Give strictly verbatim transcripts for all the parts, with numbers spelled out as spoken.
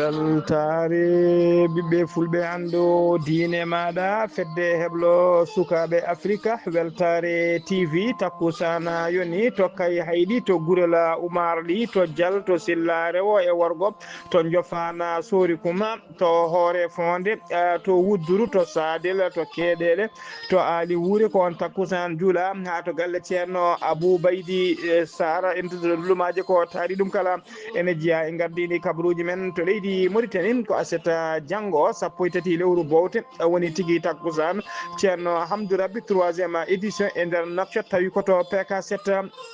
Weltaare ɓiɓɓe fulɓe, anndu diine maaɗa, fedde heblo sukaaɓe Afrika, Weltaare T V, takkusaan yoni to Kay Hayɗi, to Gurel Umaar Li, to Jal, to Silla rewo e worgo, to Njofaan Soori Kuma, to Hoore Foonde, eh, to Wudduru, to Saadel, to Keeɗeele, to Aali Wuure, ko on takkusaan juula haa to galle Ceerno Abuu Baydi, eh, Saara, en tuddata lumaaji ko taari ɗum kala. Ene jeyaa e ngardiindi kabaruuji men to leydi Mauritanie, ko aset, ah, janngo, sappo e tati lewru bowte, woni tigi takkusaan. Ceerno Hamdou Rabbi, troisième édition e nder Nouakchott, tawi ko to P K sept.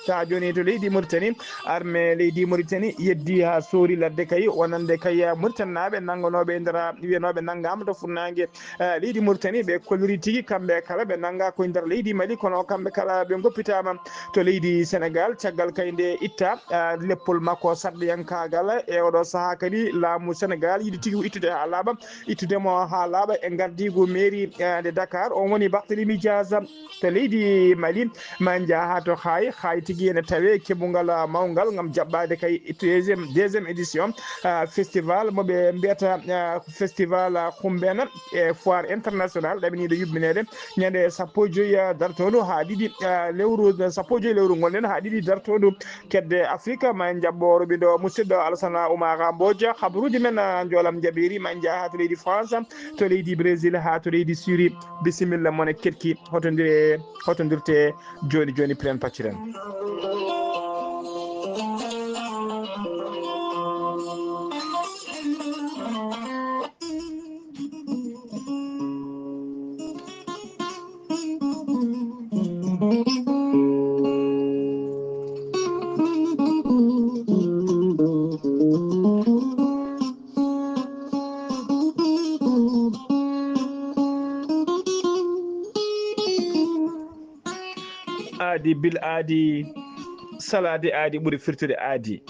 Taa jooni to leydi Mauritanie, armée leydi Mauritanie yeddi haa soori ladde kay, wonande kay Mauritanie naaɓe nannganooɓe e nder, wiyanooɓe nanngaama to funnaange, eh, leydi Mauritanie, ɓe kolliri tigi, kamɓe kala ɓe nannga ko e nder leydi Mali, kono kamɓe kala ɓe ngoppitaama to leydi Senegal. Caggal kay nde itta, ah, leppol makko sarɗiyankaagal e oɗo sahaa kadi, laamu Senegal yiɗi tigi ittude haa laaɓa, ittude mo haa laaɓa e ngardiigu mairie, eh, de Dakar. On woni Barthélémy Diaz to leydi Mali. Ma en njaha haa to Haay, Haay tigi ene tawe keɓungal, ah, mawngal ngam jaɓɓaade kay deuxième, deuxième édition, ah, festival mo ɓe mbiyata, ah, festival, ah, Xumbena e foire international ɗaɓɓiniiɗo yuɓɓineede ñande sappo e joy, ah, dartoondu haa ɗiɗi, ah, lewru, sappo e joy lewru ngonɗen haa ɗiɗi dartoondu kedde Afrika. Ma en njaɓɓo roɓindo musidɗo Alassane Oumar Mbodj, habaruuji men, ah, njoolam njaɓiri. Ma en njaha haa to leydi France, to leydi Brésil, haa to leydi Syrie. Bisimilla mon e keɗki, hotondire, hotondirte jooni jooni, piren pacciren. Aadi bil aadi, salaade aadi ɓuri firtude aadi.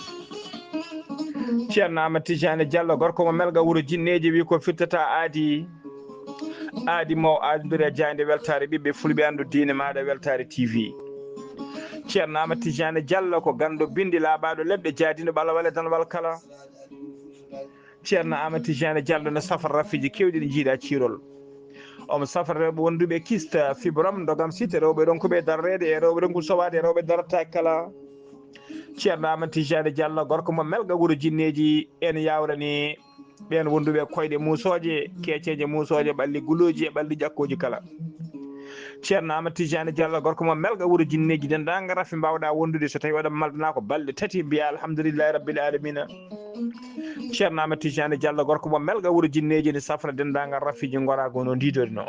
Ceerno Amadou Tidiane Diallo, gorko mo Melga, wuro Jinneeji, wi ko firtata aadi. Aadi mo aadondiri e jaaynde weltaare ɓiɓɓe fulɓe, anndu diine maaɗa, Weltaare T V. Ceerno Amadou Tidiane Diallo ko ganndo binndi, laaɓaaɗo leɗɗe, jaadiino ɓalawal e danwal kala. Ceerno Amadou Tidiane Diallo no safra rafiiji keewɗi ɗi njiiɗa ciirol. Omo safra rewɓe wonduɓe kista, fibrom, ndogam site, rewɓe ronkuɓe darreede e rewɓe ronkuɓe sowaade e rewɓe darataake kala. Ceerno Amadou Tidiane Diallo, gorko mo Melga, wuro Jinneeji, ene yawrani ɓeen wonduɓe koyɗe muusooje, keeceeje muusooje, ɓalli gulooji e ɓalli ƴakkooji kala. Ceerno Amadou Tidiane Diallo, gorko mo Melga, wuro Jinneeji, denndaangal rafi mbaawɗa wondude, so tawi oɗon maldana ko balɗe tati, mbiya alhamdulillahi rabbil alamina. Ceerno Amadou Tidiane Diallo, gorko mo Melga, wuro Jinneeji, ne safra denndaangal rafiiji ngoraagu no ndiidori no.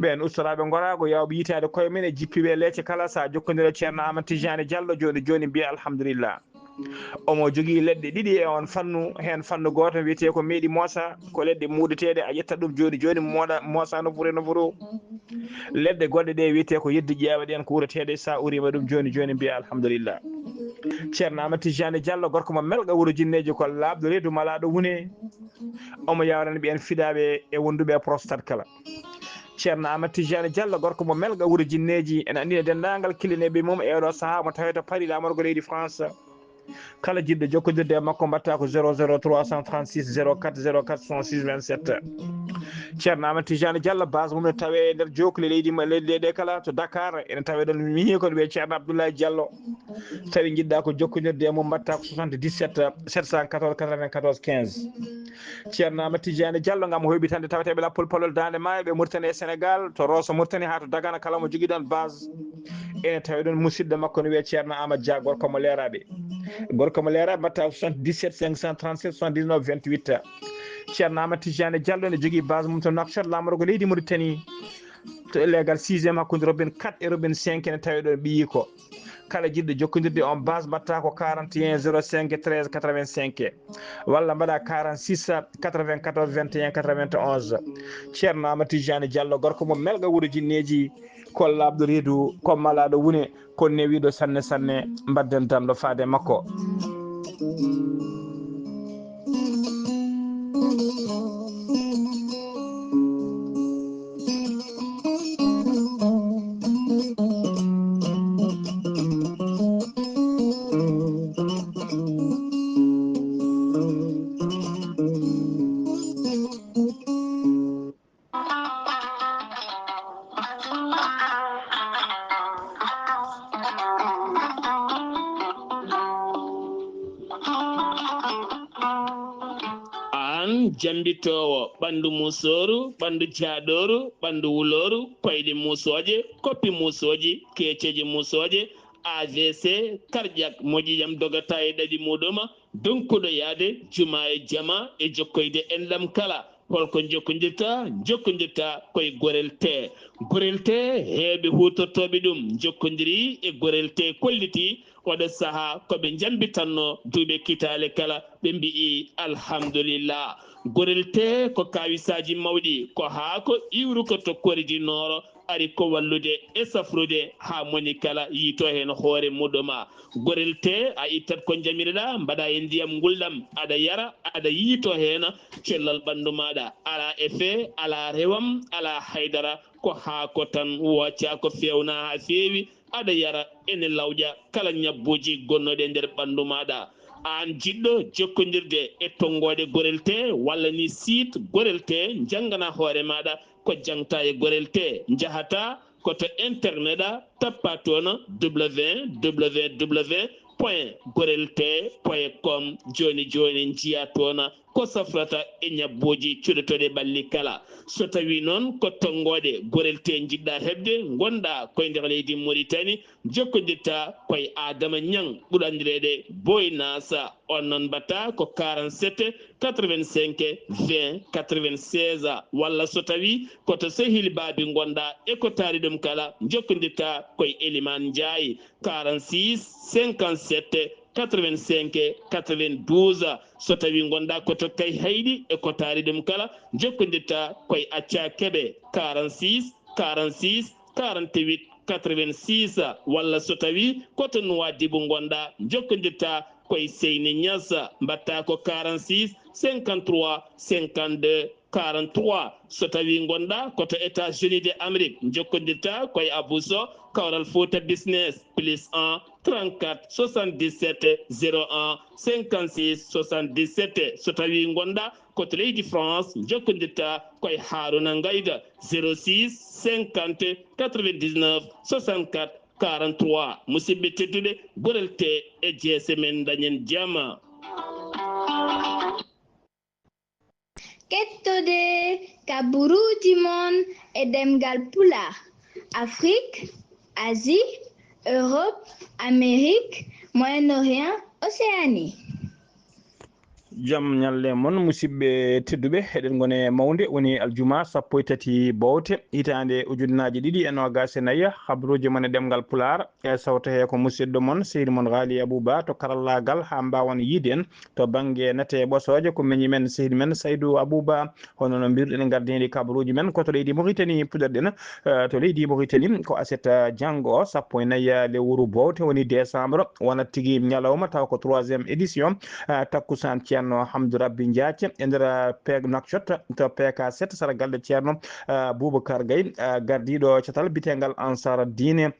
Ɓeen ustoraaɓe ngoraagu, yawɓe yitaade koye mum e jippiiɓe e leece kala, sa jokkondire Ceerno Amadou Tidiane Diallo, jooni jooni mbiya alhamdulillah. Omo jogii leɗɗe ɗiɗi e oon fannu, heen fannu gooto wiyetee ko meeɗi moosa, ko leɗɗe muuɗeteeɗe, a ƴetta ɗum jooni jooni, mooɗa, moosa no foti no foti. Leɗɗe goɗɗe ɗe wiyetee ko yeddi ƴeewa ɗeen ko ureteeɗe, sa uriima ɗum jooni jooni, mbiya alhamdulillah. Ceerno Amadou Tidiane Diallo, gorko mo Melga, wuro Jinneeji, ko laaɓɗo reedu, malaaɗo wune. Omo yawrani ɓeen fiɗaaɓe e wonduɓe e prostate kala. Ceerno Amadou Tidiane Diallo, gorko mo Melga, wuro Jinneeji, ene anndina denndaangal killineeɓe mum e oɗo sahaa, mo tawee to Paris, laamorgo leydi France. Kala jiɗɗo jokkondirde e makko, mbaɗta ko zéro zéro trois cent trente-six zéro quatre zéro quatre soixante-six vingt-sept. Ceerno Amadou Tidiane Diallo, base mum ne tawee e nder jookli leydi ma, leyɗe ɗe kala, to Dakar, ene tawee ɗon miñi ko wiyee Ceerno Abdoulaye Diallo. Tawi njiɗɗa ko jokkondirde e mum, mbaɗta ko soixante-dix-sept sept cent quatorze quatre-vingt-quatorze quinze. Ceerno Amadou Tidiane Diallo, ngam hoyɓitande taweteeɓe lappol palol Daande Maayo, ɓe Mauritanie e Sénégal, to Rosso Mauritanie haa to Dagana, kala mo jogiɗon base. Ene tawi ɗon musidɗo makko no wiyee Ceerno Amadou Dia, gorko mo Leeraaɓe. Gorko mo Leeraaɓe, mbaɗta soixante-dix-sept cinq cent trente-sept soixante-dix-neuf vingt-huit. Ceerno Amadou Tidiane Diallo ne jogii base mum to Nouakchott, laamorgo leydi Mauritanie, to leegal sixième hakkunde robinet quatre e robinet cinq, ene tawi ɗon ɓiyiiko. Kala jiɗɗo jokkondirde on base, mbaɗta ko quarante et un zéro cinq treize quatre-vingt-cinq, walla mbaɗa quarante-six quatre-vingt-quatorze vingt et un quatre-vingt-onze. Ceerno Amadou Tidiane Diallo, gorko mo Melga, wuro Jinneeji, ko laaɓɗo reedu, ko malaaɗo wune, ko newiiɗo sanne sanne. Mbaɗden danɗo faade makko. Jambitoowo ɓanndu muusooru, ɓanndu jaaɗooru, ɓanndu wulooru, koyɗe muusooje, koppi muusooji, keeceeje muusooje, A V C, cardiaque, moƴƴi jam dogata e ɗaɗi muuɗum, donkuɗo yahde juma e jama e jokkoyde enɗam kala. Holko njokkondirta? Njokkondirta koye Gorel Tee. Gorel Tee, heewɓe huutortooɓe ɗum njokkondiri e Gorel Tee, kolliti oɗo sahaa ko ɓe njambitanno duuɓe kitaale kala, ɓe mbi'i alhamdulillah. Gorel Tee ko kaawisaaji mawɗi, ko haako iwruko to Kori du Nord, ari ko wallude e safrude haa moni kala yiito heen hoore muɗum. Gorel Tee, a ittat ko njamiroɗaa, mbaɗa e ndiyam ngulɗam, aɗa yara, aɗa yiito heen, cellal ɓanndu maaɗa, alaa effet, alaa rewam, alaa haydara, ko haako tan, wooca ko feewna haa feewi, aɗa yara, ene lawƴa kala ñabbuuji gonnooɗi e nder ɓanndu maaɗa. Aan jiɗɗo jokkondirde e tonngooɗe Gorel Tee walla ni site Gorel Tee, njanngana hoore maaɗa ko jaŋta e Gorel Tee. Njahata ko to internet a, tappa toon www.gorelte.com. Jooni jooni njiya toon ko safrata e ñabbuuji cuɗotooɗi ɓalli kala. So tawii noon ko tonngooɗe Gorel Tee njiɗɗa heɓde, ngonɗa koye nder leydi Mauritanie, jokkondirta koye Adama Ñaŋ, ɓurɗo anndireede Boy Nasa. On noon mbaɗta ko quarante-sept quatre-vingt-cinq vingt quatre-vingt-seize, walla so tawii ko to Sehil Baabi ngonɗa e ko taari ɗum kala, jokkondirta koye Elimaan Njaay, quarante-six cinquante-sept quatre-vingt-cinq quatre-vingt-douze. So tawii ngonɗa ko to Kayhayɗi e ko taari ɗum kala, jokkondirta koye Acca Kebe, quarante-six quarante-six quarante-huit quatre-vingt-six, walla so tawii ko to Nuwaadibu ngonɗa, jokkondirta koye Seyni Ñas, mbaɗta ko quarante-six cinquante-trois cinquante-deux quarante-trois. So tawii ngonɗa ko to États-Unis de Amérique, jokkondirta koye Abou Sow, Kawral Fouta Business, plus un trente-quatre soixante-dix-sept zéro un cinquante-six soixante-dix-sept. So tawii ngonɗa ko to leydi France, jokkondirta koye Haruna Ngayga, zéro six cinquante quatre-vingt-dix-neuf soixante-quatre quarante-trois. Musidɓe tedduɓe, Gorel Tee e jeese men, dañen jam. Kettode kaburuuji mon e ɗemngal Pulaar, Afrik, Asie, Europe, Amérique, Moyen-Orient, Océanie. Jam ñalle mon, musidɓe tedduɓe. Eɗen ngoni e mawnde, woni aljuma sappo e tati bowte, hitaande ujunnaaji ɗiɗi e noogaas e nayi. Habruuji mon e ɗemngal Pulaar, e sawto he ko musidɗo mon, sehil mon Ghali Abou Ba to karallaagal, haa mbaawan yiide en to bannge nate ɓosooje, ko miñi men, sehil men Saydou Abou Ba. Hono no mbiruɗen, gardiniiɗi kabaruuji men ko to leydi Mauritanie puɗɗorɗen. Eh, to leydi Mauritanie ko aset, eh, janngo, sappo e nayi, eh, lewru bowte, woni décembre, wonat tigi ñalawma, tawa ko troisième édition, eh, takkusaan Ceerno Hamdou Rabbi Diathie e nder, eh, P K Nouakchott, to P K sept, sara galle Ceerno, eh, Boubacar Gaye, eh, gardiiɗo catal biyeteegal Ansar Diine.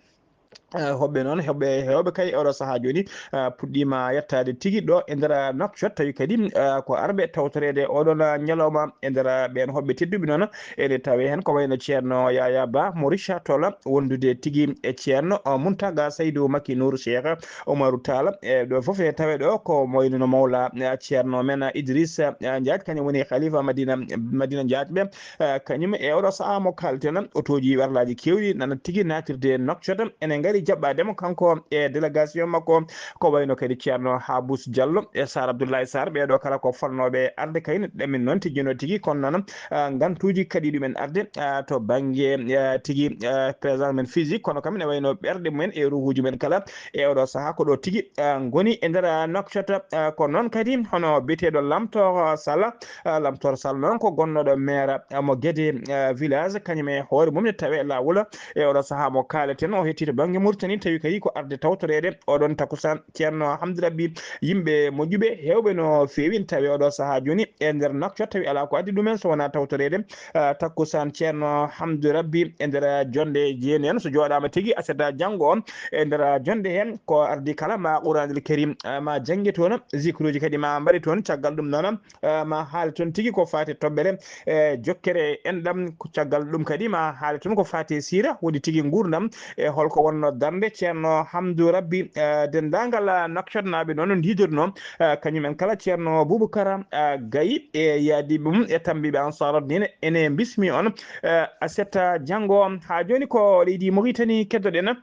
Eh, hoɓɓe noon, hoɓɓe heewɓe kay oɗo sahaa jooni, eh, puɗɗiima yettaade tigi ɗo e nder Nouakchott, tawi kadi, eh, ko arɓe tawtoreede oɗon ñalawma e nder ɓeen hoɓɓe tedduɓe noon. Ene tawee heen ko wayno Ceerno Yaya Ba mo Richard Toll, wondude tigi e Ceerno, eh, Mountaga Saydou Macky Nour Cheikh Oumarou Tall. E ɗo fof ene tawee ɗo ko mo wayno no Mawla, eh, Ceerno men Idriss, eh, Ndiaye, kañum woni Khalifa Madina, Madina Ndiaye ɓe. Eh, kañum e oɗo sahaa mo kaalten, otooji warlaaji keewɗi nana tigi naatirde Nouakchott, ene ngari jaɓɓaade mo kanko e délégation makko, ko wayno kadi Ceerno Habous Diallo e Sar Abdoulaye Sarr, ɓee ɗo kala ko fotnooɓe arde kayne. Ɗamin noon tijjino tigi, kono noon, eh, ngantuuji kaɗi ɗumen arde, eh, to bannge, eh, tigi, eh, présence men physique, kono kam ene wayno ɓerɗe mumen e ruuhuuji men kala e oɗo sahaa ko ɗo tigi, eh, ngoni e nder, eh, Nouakchott. Eh, ko noon kadi hono biyeteeɗo Lamtoor Sall, eh, Lamtoor Sall noon ko gonnooɗo maire, eh, mo Guédé, eh, village, kañum e hoore mum ne tawee laawol e oɗo sahaa mo kaaleten, o hetti to bannge Mauritanie, tawi kadi ko arde tawtoreede oɗon takkusaan Ceerno Hamdou Rabbi. Yimɓe moƴƴuɓe heewɓe no feewi ne tawee oɗo sahaa jooni e nder Nouakchott, tawi alaa ko addi ɗumen so wonaa tawtoreede, eh, takkusaan Ceerno Hamdou Rabbi e nder, eh, jonnde jeeni en. So jooɗaama tigi aset janngo on e nder, eh, jonnde heen, ko ardi kala ma Quraanil Karim, eh, ma jannge toon, zikruuji kadi ma mbaɗe toon. Caggal ɗum noon, eh, ma haale toon tigi ko faati e toɓɓere, eh, jokkere enɗam. Ko caggal ɗum kadi ma haale toon ko faati e siira, woni tigi nguurndam, e holko wonnoo darnde Ceerno Hamdu Rabbi, eh, denndaangal, eh, Nakcotnaaɓe noon ndiidirno, eh, kañum en kala Ceerno Bubakara, eh, Gayi e yaadiiɓe mum e tammbiiɓe Ansaara Diine ene mbismi on, eh, aset, eh, janngo. Haa jooni ko leydi Mauritanie keddoɗen.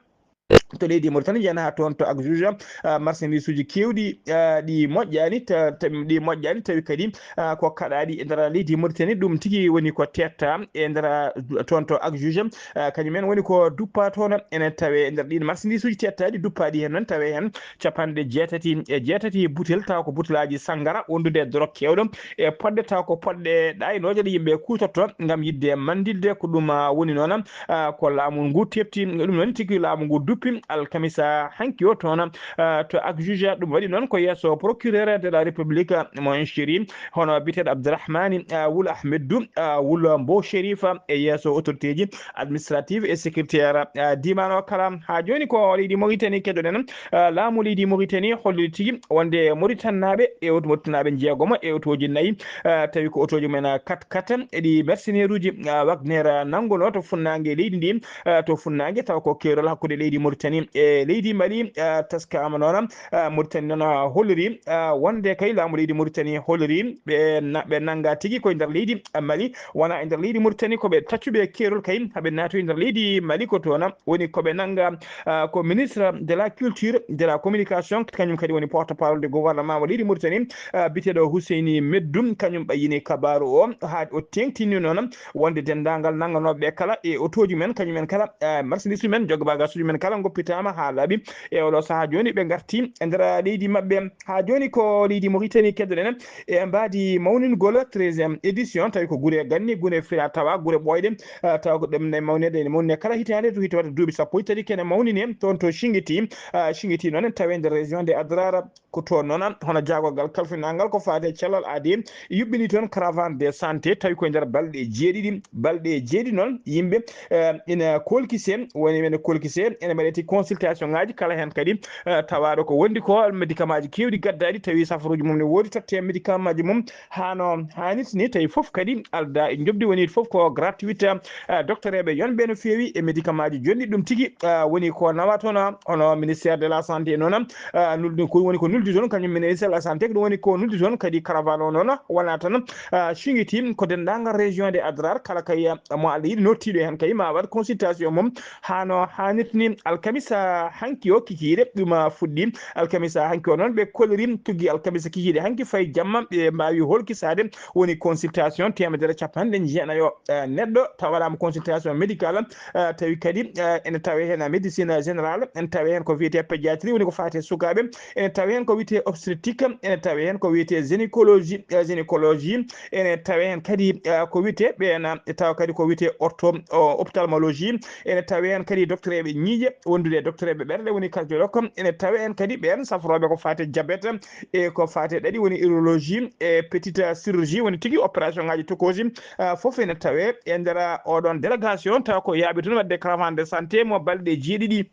To leydi Mauritanie, njeyanaa toon to ak juge, ah, marchandise uji keewɗi, ah, ɗi moƴƴaani, ta-, ta-, ɗi moƴƴaani, tawi kadi, ah, ko kaɗaaɗi e nder leydi Mauritanie, ɗum tigi woni ko teetta e nder, ah, toon to ak juge, ah, kañum en woni ko duppa toon, ene tawee e nder ɗiin marchandise uji teettaaɗi, duppaaɗi heen noon, tawee heen capanɗe jeetati e jeetati butel, taw ko butelaaji sanngara, wondude e dorog keewɗo, e poɗɗe, taw ko poɗɗe ɗaaynooje ɗe yimɓe kuutorto ngam yiɗde manndilde, ko ɗum, ah, woni noon, ah, ko laamu ngu teeɓti. Ɗum noon tigi laamu ngu duppi alkamisa hanki o toon, ah, to ak juge. Ɗum waɗi noon ko yeeso procureur de la République mo en chéri, hono biyeteeɗo Abdourahmani, ah, Wul Ahmedou, ah, Wul Mbo Sherifa, e yeeso autorité ji administrative e sécuritaire, ah, diimaan o kala. Haa jooni ko leydi Mauritanie keddoɗen, ah, laamu leydi Mauritanie holliri tigi wonde Mauritannaaɓe e oto-, Mauritannaaɓe njeegomo e otooji nayi, ah, tawi ko otooji mumen, ah, kat kat, e ɗi mercenaire uji, ah, Wagner, ah, nanngunoo to funnaange leydi ndi, ah, to funnaange, taw ko keerol hakkunde leydi Mauritanie e leydi Mali, ah, taskaama noon, ah, Mauritanie noon, ah, holliri, ah, wonde kay laamu leydi Mauritanie holliri ɓe na-, ɓe nannga tigi koye nder leydi Mali, wona e nder leydi Mauritanie, ko ɓe taccuɓe keerol kay, haɓe naatoyi nder leydi Mali ko toon woni ko ɓe nannga. Ah, ko ministre de la culture, de la communication, kañum kadi woni porte-parole du gouvernement mo leydi Mauritanie, ah, biyeteeɗo Huseyni Meddou, kañum ɓayyini kabaaru o, haa o teeŋtini noon wonde denndaangal nannganooɓe ɓe kala e otooji men, kañum en kala, ah, marchandise men, jogga bagage uji men kala ngoppitaama haa laaɓi. E oɗo sahaa jooni ɓe ngarti e nder leydi maɓɓe. Haa jooni ko leydi Mauritanie keddoɗen e mbaadi mawningol treizième édition, tawi ko gure ganni, gure fira tawa, gure ɓooyɗe, ah, tawa ko ɗemɗe mawneede ene mawni kala hitaande, to hitaande duuɓi sappo e tati kene mawnini toon to Singiti. Ah, Singiti noon en tawi e nder région de Adrar, ko toon noon hono jaagorgal kalfinaangal ko faati e cellal aadi yuɓɓini toon caravane de santé, tawi ko e nder balɗe jeeɗiɗi, balɗe jeeɗiɗi noon yimɓe, eh, ina kolkise, woni ene kolkise, ene mbaɗeti consultation ngaji kala heen kadi, eh, tawaaɗo ko wondi ko médicament ji keewɗi gaddaaɗi, tawi safaruuji mum ne woodi totte médicament ji mum, haa no haanirta ni, tawi fof kadi aldaa e njoɓdi, woni fof ko gratuite. Ah, docteur eɓe yonɓe no feewi e médicament ji jonɗi, ɗum tigi, ah, woni ko nawa toon, ah, hono ministère de la santé noon, ah, nulɗi ko woni ko nuldi toon, kañum ministère de la santé ko ɗum woni ko nuldi toon kadi caravane o noon, wona tan, ah, Singiti, ko denndaangal région de Adrar, kala kay, ah, mo Allah yiɗi nottiiɗo heen kay ma waɗ consultation mum, haa no haanirta ni. Alkamisa hanki o kikiiɗe ɗum, ah, fuɗɗi. Alkamisa hanki o noon ɓe kolliri tuggi alkamisa kikiiɗe hanki fayi jamma ɓe mbaawi holkisaade woni consultation teemedere capanɗe jeenayo, eh, neɗɗo taw waɗaama consultation médical, eh, tawi kadi, eh, ene tawee heen médecine générale, ene tawee heen ko wiyetee pédiatrie, woni ko faati e sukaaɓe, ene tawee heen ko wiyetee obstétrique, ene tawee heen ko wiyetee gynécologie, eh, gynécologie, ene tawee heen kadi, eh, ko wiyetee ɓeen, eh, tawa kadi ko wiyetee ortho-, o, ophtalmologie, ene tawee heen kadi docteur eɓe ñiiƴe, wondude e docteur eɓe ɓerɗe, woni cardiologue, ene tawee heen kadi ɓeen safrooɓe ko faati e diabète, e ko faati e ɗaɗi woni urologie e petite chirurgie, woni tigi opération ngaji tokoosi, ah, fof ene tawee e nder, ah, oɗon délégation, tawa ko yaaɓi toon waɗde caravane de santé mo balɗe jeeɗiɗi.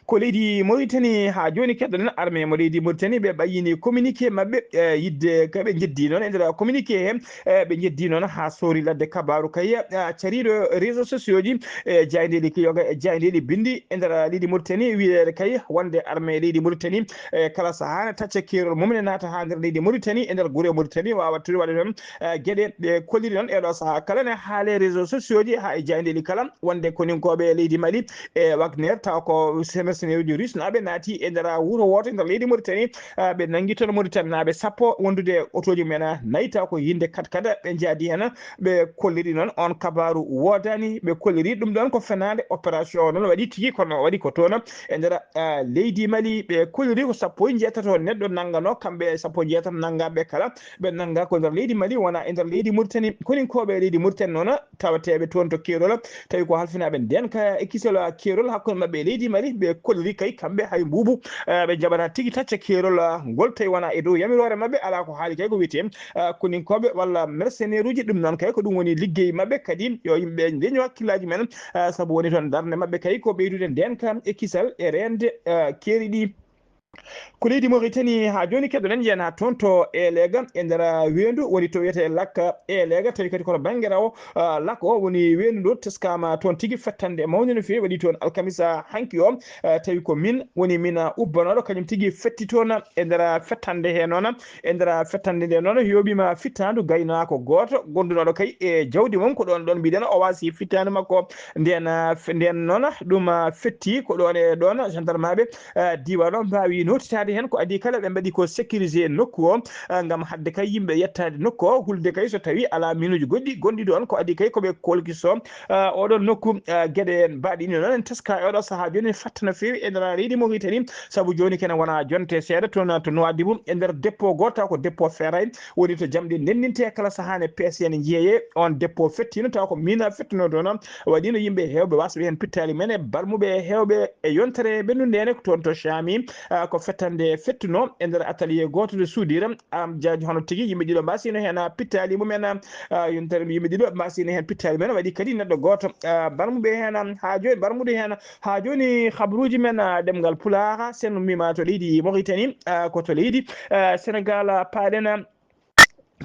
Ko leydi Mauritanie haa jooni keɗɗoɗen armée mo leydi Mauritanie ɓe ɓayyini communiqué maɓɓe, eh, yidde ka ɓe njeddi noon e nder communiqué he, eh, ɓe njeddi noon haa soori ladde kabaaru kay, ah, cariiɗo réseau sociaux ji, e jaayndeeɗi yoga e jaayndeeɗi binndi e nder leydi Mauritanie, wiyeede kay wonde armée leydi Mauritanie, e kala sahaa ne tacca keerol mum ne naata haa nder leydi Mauritanie, e nder gure Mauritanie, waawa wattude waɗde toon, e geɗe ɗe kolliri noon e ɗo sahaa kala ne haale réseau sociaux ji haa e jaayndeeɗi kala, wonde koninkooɓe leydi Mali e Wagner, taw ko mercenaire uji russe naaɓe naati e nder wuro wooto e nder leydi Mauritanie, ah, ɓe nanngi toon Mauritanie naaɓe sappo wondude e otooji mumen nayi, taw ko yinde kat kada ɓe njaadi heen. Ɓe kolliri noon on kabaaru woodaani. Ɓe kolliri ɗum ɗoon ko fenaande, opération o noon waɗi tigi, kono waɗi ko toon e nder, ah, leydi Mali. Ɓe kolliri ko sappo e njeetato neɗɗo nanngano, kamɓe sappo e njeetato nanngaɓe kala, ɓe nannga ko nder leydi Mali, wona e nder leydi Mauritanie. Koninkooɓe leydi Mauritanie noon tawateeɓe toon to Keerol, tawi ko halfinaaɓe ndeenka e kisal Keerol hakkunde maɓɓe e leydi Mali, ɓe kolliri kay kamɓe hay mbuubu, ah, ɓe njaɓata tigi tacca Keerol, ah, ngol, tawi wona e dow yamiroore maɓɓe, alaa ko haali kay ko wiyetee ah, koninkooɓe walla mercenaire uji. Ɗum noon kay ko ɗum woni liggey maɓɓe, kadi yo yimɓe ndeño hakkillaaji men, ah, sabu woni toon darnde maɓɓe kay ko ɓeydude ndeenka e kisal e reende, ah, keeri ɗi. Ko leydi Mauritanie haa jooni keɗoɗen, yen haa toon to Elega e nder weendu woni to wiyetee Lak Elega, tawi kadi koto bannge rawo, ah, Lak o woni weendu ndu teskaama toon tigi fettande mawnde no feewi waɗi toon alkamisa hanki o, ah, tawi ko min woni min ubbanooɗo kañum tigi fetti toon e nder fettande he noon, e nder fettande nde noon yooɓiima fittaandu gaynaako gooto gondunooɗo kay e jawdi mum, ko ɗoon ɗoon mbiɗen o waasi fittaandu makko nden, ah, fe-, nden noon ɗum, ah, fetti ko ɗoon e ɗoon gendarmeɓe eh, diiwaan o mbaawi notitaade heen ko adii kala ɓe mbaɗi ko sécurisé nokku o, eh, ngam haɗde kay yimɓe yettaade nokku o, hulde kay so tawii alaa minuuji goɗɗi gonɗi ɗoon ko adii kay ko ɓe kolkiso, eh, oɗon nokku, eh, geɗe mbaaɗi ni noon en teska e oɗo sahaa jooni fatta no feewi e nder leydi Mauritanie, sabu jooni kene wona jonte seeɗa toon to Nouadhibou e nder dépôt gooto taw ko dépôt ferraille woni to jamɗe ndendinte kala sahaa ne peese ne jeeye on dépôt fettino taw ko mina fettuno ɗo noon waɗino yimɓe heewɓe wasɓe heen pittaali men e barmuɓe heewɓe e yontere ɓennude nde ko toon to Chami, ah, ko fettande fettuno e nder atelier gooto de soudure, am jaaji hono tigi yimɓe ɗiɗo mbasino heen, ah, pittaali mumen, ah, yontere yimɓe ɗiɗo mbasino heen pittaali men waɗi kadi neɗɗo gooto, ah, barmuɓe heen, ah, haa jooni barmude heen haa jooni habruuji men, ah, ɗemngal Pulaar sen mima to leydi Mauritanie, ah, ko to leydi, ah, Sénégal, ah, paaɗen, ah,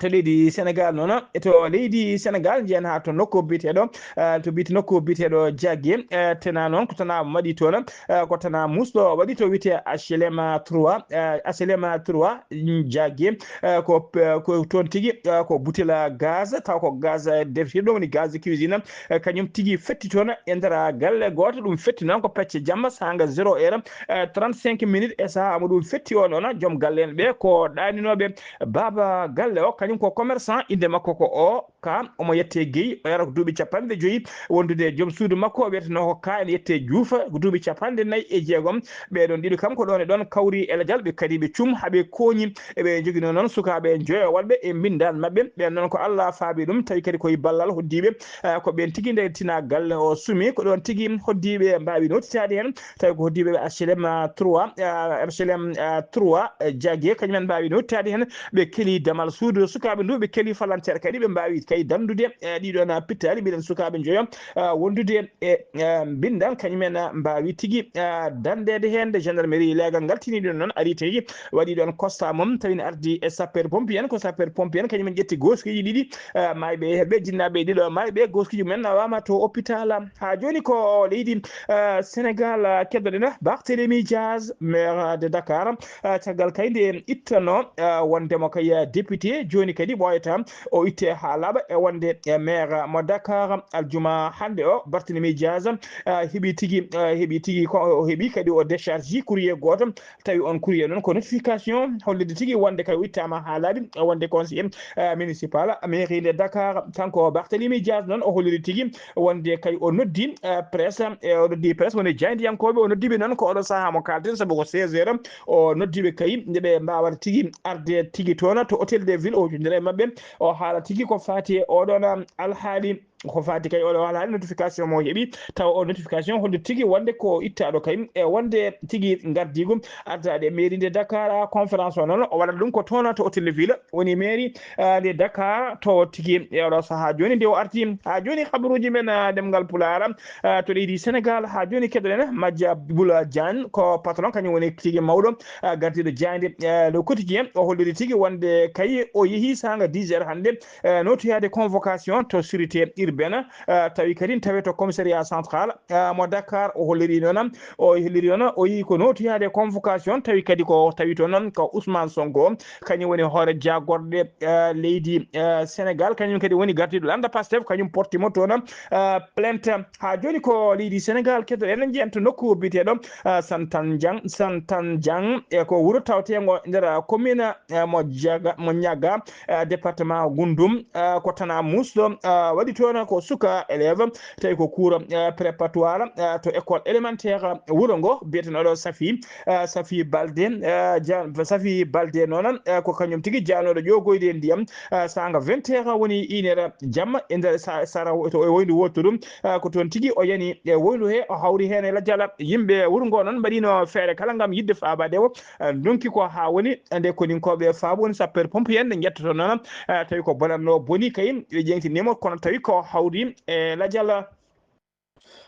to leydi Sénégal noon, e to leydi Sénégal njiyen haa to nokku biyeteeɗo, eh, to biyete nokku biyeteeɗo Diagué, eh, tena noon ko tana maɗi toon, eh, ko tana musɗo waɗi to wiyetee H L M trois, eh, H L M trois, mm, Diagué, eh, ko, eh, ko toon tigi, eh, ko butel gaz, taw ko gaz defirɗo woni gaz cuisine, eh, kañum tigi fetti toon e nder galle gooto, ɗum fetti noon ko pecce jamma saanga zéro heure, eh, trente-cinq minutes e sahaa mo ɗum fetti o noon, joom galle en ɓe ko ɗaaninooɓe baaba galle o, kañum ko commerçant, innde makko ko o, ka omo yettee Guèye, o yara ko duuɓi capanɗe joyi, wondude e joom suudu makko, o wiyetenoo ko ka ene yettee Diouf, ko duuɓi capanɗe nayi e jeegom. Ɓee ɗoon ɗiɗo kam ko ɗoon e ɗoon kawri e lajal, ɓe kadi ɓe cum, haa ɓe kooñi, eɓe njoginoo noon sukaaɓe njoyo waɗɓe e mbinndaan maɓɓe. Ɓeen noon ko Allah faabi ɗum, tawi kadi ko e ballal hoddiiɓe, eh, ko ɓeen tigi nde tina galle o sumi, ko ɗoon tigi hoddiiɓe mbaawi nootitaade heen, tawi ko hoddiiɓe H L M trois, eh, H L M trois, eh, Diagué, kañum en mbaawi nootitaade heen, ɓe keli damal suudu sukaaɓe ndu, ɓe keli falanteer kadi, ɓe mbaawi kay danndude, eh, ɗiɗoon pittaali, mbiɗen sukaaɓe njoyo, eh, wondude e, eh, mbinndaan, kañum en, eh, mbaawi tigi, eh, danndeede heen nde gendarmerie leegal ngal tini ɗum noon, ari tigi waɗi ɗoon constat mum, tawi ne ardi e sapeur pompier en, ko sapeur pompier en, kañum en ƴetti gooskiiji ɗiɗi, eh, maayɓe e heɓɓe, jinnaaɓe e ɗiɗo maayɓe, gooskiiji mumen nawaama to hôpital. Haa jooni ko leydi, eh, Sénégal, eh, keddoɗen Barthélémy Diaz, maire de Dakar, eh, caggal kay nde ittano, eh, wondemo kay, eh, député, jooni kadi ɓooyata o itte haa laaɓa e wonde, eh, maire mo Dakar. Aljuma hannde o, Barthélémy Diaz, eh, heɓi tigi, eh, heɓi tigi ko o heɓi kadi o décharge courrier gooto, tawi on courrier noon ko notification hollirde tigi wonde kay o ittaama haa laaɓi, eh, wonde conseiller, eh, municipal mairie de Dakar. Kanko Barthélémy Diaz noon o holliri tigi wonde kay o noddi, eh, presse, e o noddi presse woni jaayndiyankooɓe, o noddi ɓe noon ko oɗo sahaa mo kaalten, sabu ko seize heures, o noddi ɓe kay nde ɓe mbaawata tigi arde tigi toon to hôtel de ville, o huccondira e maɓɓe, o haala tigi ko faati e oɗon alhaali, ko faati kay oɗo alhaali notification mo heɓi, tawa o notification holli tigi wonde ko ittaaɗo kay e wonde tigi ngardiigu artaade e mairie de Dakar, conférence o noon o waɗat ɗum ko toon to hôtel de ville, woni mairie, ah, de Dakar, to tigi e oɗo sahaa jooni nde o arti. Haa jooni kabaruuji men, ah, ɗemngal Pulaar, ah, to leydi Sénégal, haa jooni keɗoɗen Majja Bula Diagne, ko patron, kañum woni tigi mawɗo, ah, gardiiɗo jaaynde, ah, Le Quotidien, o holliri tigi wonde kay o yehi saanga dix heures hannde, ah, notoyaade convocation to sûreté urbaine, ah, tawi kadi tawi to commissariat central, ah, mo Dakar, o holliri noon, o holliri noon, o yehi ko notoyaade convocation, tawi kadi ko tawi toon ko Ousmane Sonko, kañum woni hoore jaagorɗe, eh, leydi, eh, Sénégal, kañum kadi woni gardiiɗo lannda Pastef, kañum porti mo toon, eh, plainte. Haa jooni ko leydi Sénégal, keɗoɗen, njiyen to nokku biyeteeɗo, eh, Santanjang, Santanjang, e ko wuro tawteengo nder, eh, commune, eh, mo Jaga, mo Ñaga, eh, département Gundum, eh, ko tana musɗo, eh, waɗi toon ko suka élève, tawi ko cours, eh, préparatoire, eh, to école élémentaire wuro ngo, biyeteeɗo Safi, eh, Safi Balde, eh, ja-, Safi Balde noon, eh, ko kañum tigi jaanooɗo ƴoogoyde e ndiyam, eh, saanga vingt heures woni une heure jamma e nder sa-, sara to e woyndu wooto ɗum, eh, ko toon tigi o yani e woyndu he, o hawri heen e lajal. Yimɓe wuro ngo noon mbaɗino feere kala ngam yiɗde faabaade o, eh, ndonki ko haa woni nde koninkooɓe faabo woni sapeur pompier en nde njettoto noon, eh, tawi ko bonatno boni kay ɓe ƴeeŋtinimo kono tawi ko hawri e lajal.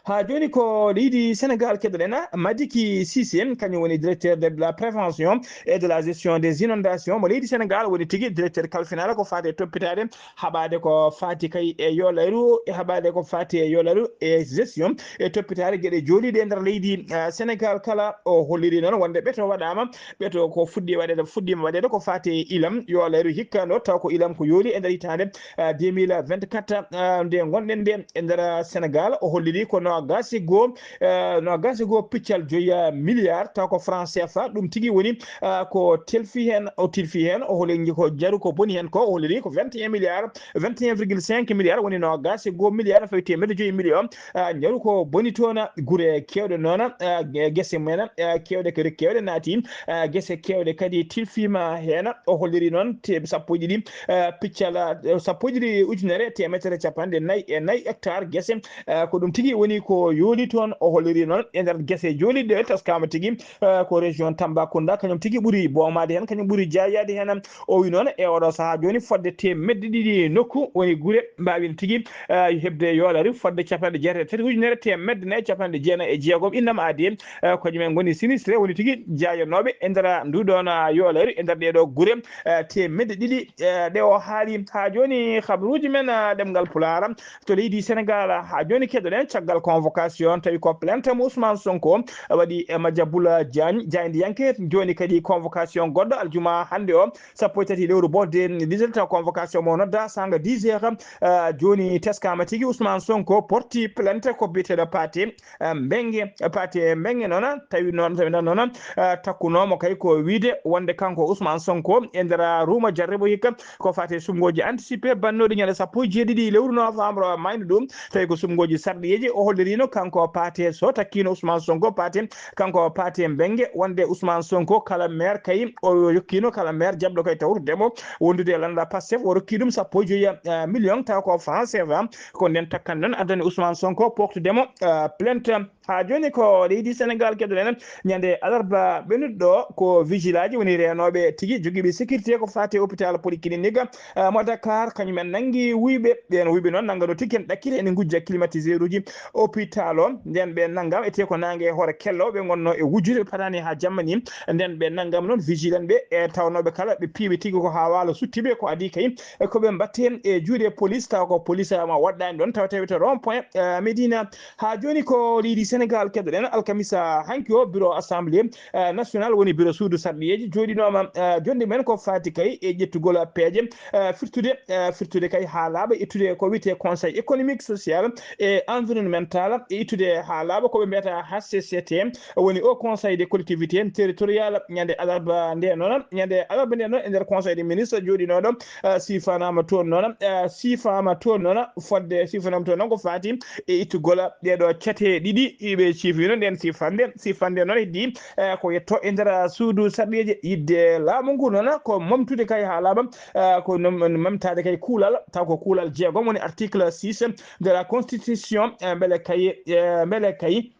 Haa jooni ko leydi Sénégal keɗoɗen, Madiki Cissé, kañum woni directeur de la prévention et de la gestion des inondations mo leydi Sénégal, woni tigi directeur kalfinal ko faati e toppitaade haɓaade ko faati kay e yolayru, e haɓaade ko faati e yolayru e gestion e toppitaade geɗe jooliiɗe e nder leydi, eh, Sénégal kala. O holliri noon wonde ɓeto waɗaama, ɓeto ko fuɗɗi waɗeede, fuɗɗiima waɗeede ko faati e ilam yolayru hikka ɗo, taw ko ilam ko yooli e nder hitaande, eh, deux mille vingt-quatre, eh, nde ngonɗen nde e nder Sénégal. O holliri ko noogaas e goo, eh, noogaas e goo piccal joyi, eh, milliard, taw ko franc C F A, ɗum tigi woni, eh, ko telfi heen, o tilfi heen, o holliri ko jaru ko boni heen ko, o holliri ko vingt et un milliards, vingt et un virgule cinq milliards, woni noogaas e goo milliard fawi teemedde joyi million, eh, jaru ko boni toon, gure keewɗe noon, eh, ge-, gese mumen, eh, keewɗe kadi keewɗe naati, eh, gese keewɗe kadi tilfiima heen. O holliri noon te-, sappo e ɗiɗi, eh, piccal, eh, sappo e ɗiɗi ujunere teemedere capanɗe nayi e nayi hectare gese, eh, ko ɗum tigi woni ko yooli toon. O holliri noon e nder gese jooliiɗe taskaama tigi, eh, ko région Tambacounda, kañum tigi ɓuri boomaade heen, kañum ɓuri jaayaade heen. O wi noon e oɗo sahaa jooni fodde teemedde ɗiɗi nokku woni gure mbaawi tigi, eh, heɓde yoolari fodde capanɗe jeetati e tati ujunere teemedde nayi capanɗe jeenayi e jeegom innama aadi, eh, ko kañumen ngoni sinistré, woni tigi jaayanooɓe e nder nduɗon, ah, yoolari e nder ɗeɗo gure, eh, teemedde ɗiɗi, eh, ɗe o haali. Haa jooni, habruuji men, ah, ɗemngal Pulaar to leydi Sénégal. Haa jooni, keɗoɗen caggal convocation, tawi ko plainte mo Ousmane Sonko waɗi e Madiambal Diagne, jaayndiyanke. Jooni kadi convocation goɗɗo aljuma hannde o, sappo e tati lewru bo de, digital, taw convocation mo nodda sanga dix heures. Eh, jooni teskaama tigi Ousmane Sonko porti plainte ko biyeteeɗo Pathé, eh, Mbengue, Pathé Mbengue noon, tawi noon, tawi noon, noon, eh, takkunoomo kay ko wiide wonde kanko Ousmane Sonko e nder ruuma jarribo hikka ko faati e suɓngooji anticipé bannooɗi ñande sappo e jeeɗiɗi lewru novembre mayno ɗum, tawi ko suɓngooji sarɗiyeeji o holliriino kanko Pathé, so takkiino Ousmane Sonko Pathé, kanko Pathé Mbengue, wonde Ousmane Sonko kala maire kay o yokkiino kala maire jaɓɗo kay tawtude mo wondude e lannda Pastef, o rokki ɗum sappo e joyi, eh, million, taw ko franc C F A. Ko nden takkan noon addani Ousmane Sonko poktude mo, eh, plainte. Haa jooni ko leydi Sénégal keɗoɗen, ñande alarba ɓennuɗo ɗo, ko vigilaaji woni reenooɓe tigi jogiiɓe sécurité ko faati e hôpital polyclinique, eh, mo Dakar, kañum en nanngi wuyɓe. Ɓeen wuyɓe noon nanngano tigi en ɗakkiri ene ngujja climatiseur uji hôpital o. Nden ɓe nanngama, etee ko naange e hoore kello ɓe ngonno e wujjude, ɓe patani haa jamma ni. Nden ɓe nanngama noon vigilante ɓe, e tawnooɓe kala ɓe piiɓe tigi ko haa waalo sutti ɓe, ko adii kay e ko ɓe mbatte e juuɗe police, taw ko police ma waɗɗaani ɗoon, taw tawete rond point, eh, Médina. Haa jooni ko leydi Sénégal keɗoɗen. Alkamisa hanki o, bureau assemblée, eh, nationale, woni bureau suudu sarɗiyeeji, jooɗinooma, eh, jonnde men ko faati kay e ƴettugol peeje, eh, firtude, eh, firtude kay haa laaɓa, ittude ko wiyetee conseil économique, social et environnemental, e ittude haa laaɓa ko ɓe mbiyata H C C T, woni o conseil des collectivités territoriales. Ñande alarba nde noon, ñande alarba nde noon e nder conseil des ministres jooɗinooɗo, eh, siifanaama toon noon, eh, siifanaama toon noon, fodde siifanaama toon noon ko faati e ittugol ɗeɗo cate ɗiɗi ɓe ciifino. Nden siifande, siifande noon heddi, eh, ko yetto e nder suudu sarɗiyeeji, yidde laamu ngu noon ko momtude kay haa laaɓa, eh, ko nom-, momtaade kay kuulal, taw ko kuulal jeegom woni article six de la constitution, eh, mbele kay, eh, mbele kay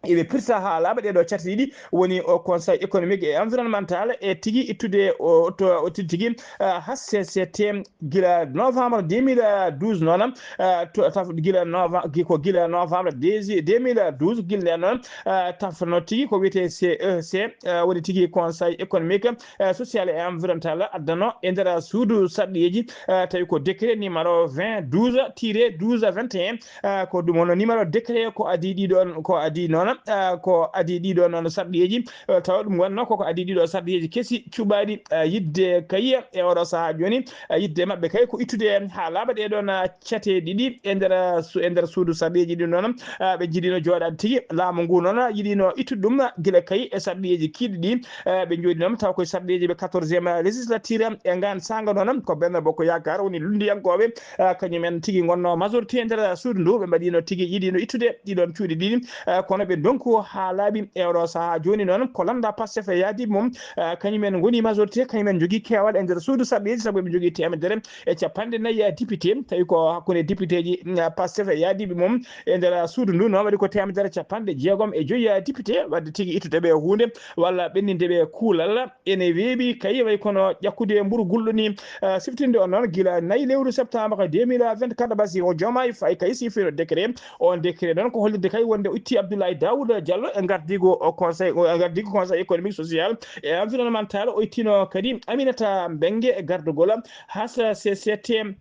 iɓe pirta haa laaɓa ɗeɗo cate ɗiɗi, woni o conseil économique et environnemental, e tigi ittude o, to, o tigi tigi, eh, H C C T gila novembre deux mille douze noon, eh, to, taf-, gila nova-, gi-, ko gila novembre deux mille douze, gila nden noon, eh, tafno tigi ko wiyetee C E C, eh, woni tigi conseil économique, eh, social et environnemental addano e nder suudu sarɗiyeeji, eh, tawi ko décret numéro vingt douze tiré douze vingt et un, eh, ko ɗum woni numéro décret ko adii ɗiɗon, ko adii noon, eh, ko adii ɗiɗon noon sarɗiyeeji, eh, tawa ɗum wonno koko adii ɗiɗo sarɗiyeeji kesi cuɓaaɗi, eh, yidde kay e oɗo sahaa jooni, eh, yidde maɓɓe kay ko ittude haa laaɓa ɗeɗon, eh, cate ɗiɗi e nder su-, e nder suudu sarɗiyeeji ɗin noon, eh, ɓe njiɗino jooɗaade tigi. Laamu ngu noon yiɗino ittude ɗum gila kay e sarɗiyeeji kiiɗi ɗi, eh, ɓe njooɗinooma taw koye sarɗiyeeji ɓe quatorzième législature. E ngaan saanga noon ko Benno Bokk Yaakaar woni lunndiyankooɓe, eh, kañum en tigi ngonno majorité e nder suudu ndu, ɓe mbaɗino tigi yiɗino ittude ɗiɗon cuuɗi ɗiɗi, eh, kono ɓe Donc, haa laaɓi e oɗo sahaa jooni noon, ko lannda Pastef e yaadiiɓe mum, eh, kañum en ngoni majorité, kañum en njogii keewal e nder suudu sarɗiiji, sabu eɓe njogii teemedere e capanɗe nayi député, tawi ko hakkunde député ji, mm, Pastef e yaadiiɓe mum e nder suudu ndu, noon waɗi ko teemedere capanɗe jeegom e joyi député, waɗde tigi ittude ɓe huunde walla ɓenninde ɓe kuulal. Ene weeɓi kay, way kono ƴakkude mburu gulɗo ni, eh, siftinde on noon gila nayi lewru septembre deux mille vingt-quatre, Bassirou Diomaye Faye kay siifino décret. On décret noon ko hollirde kay wonde o itti Abdoulaye Daouda Diallo e gardiigu o conseil, e gardiigu conseil économique, social et environnemental. O ittino kadi Aminata Mbengue e gardugol H C C T.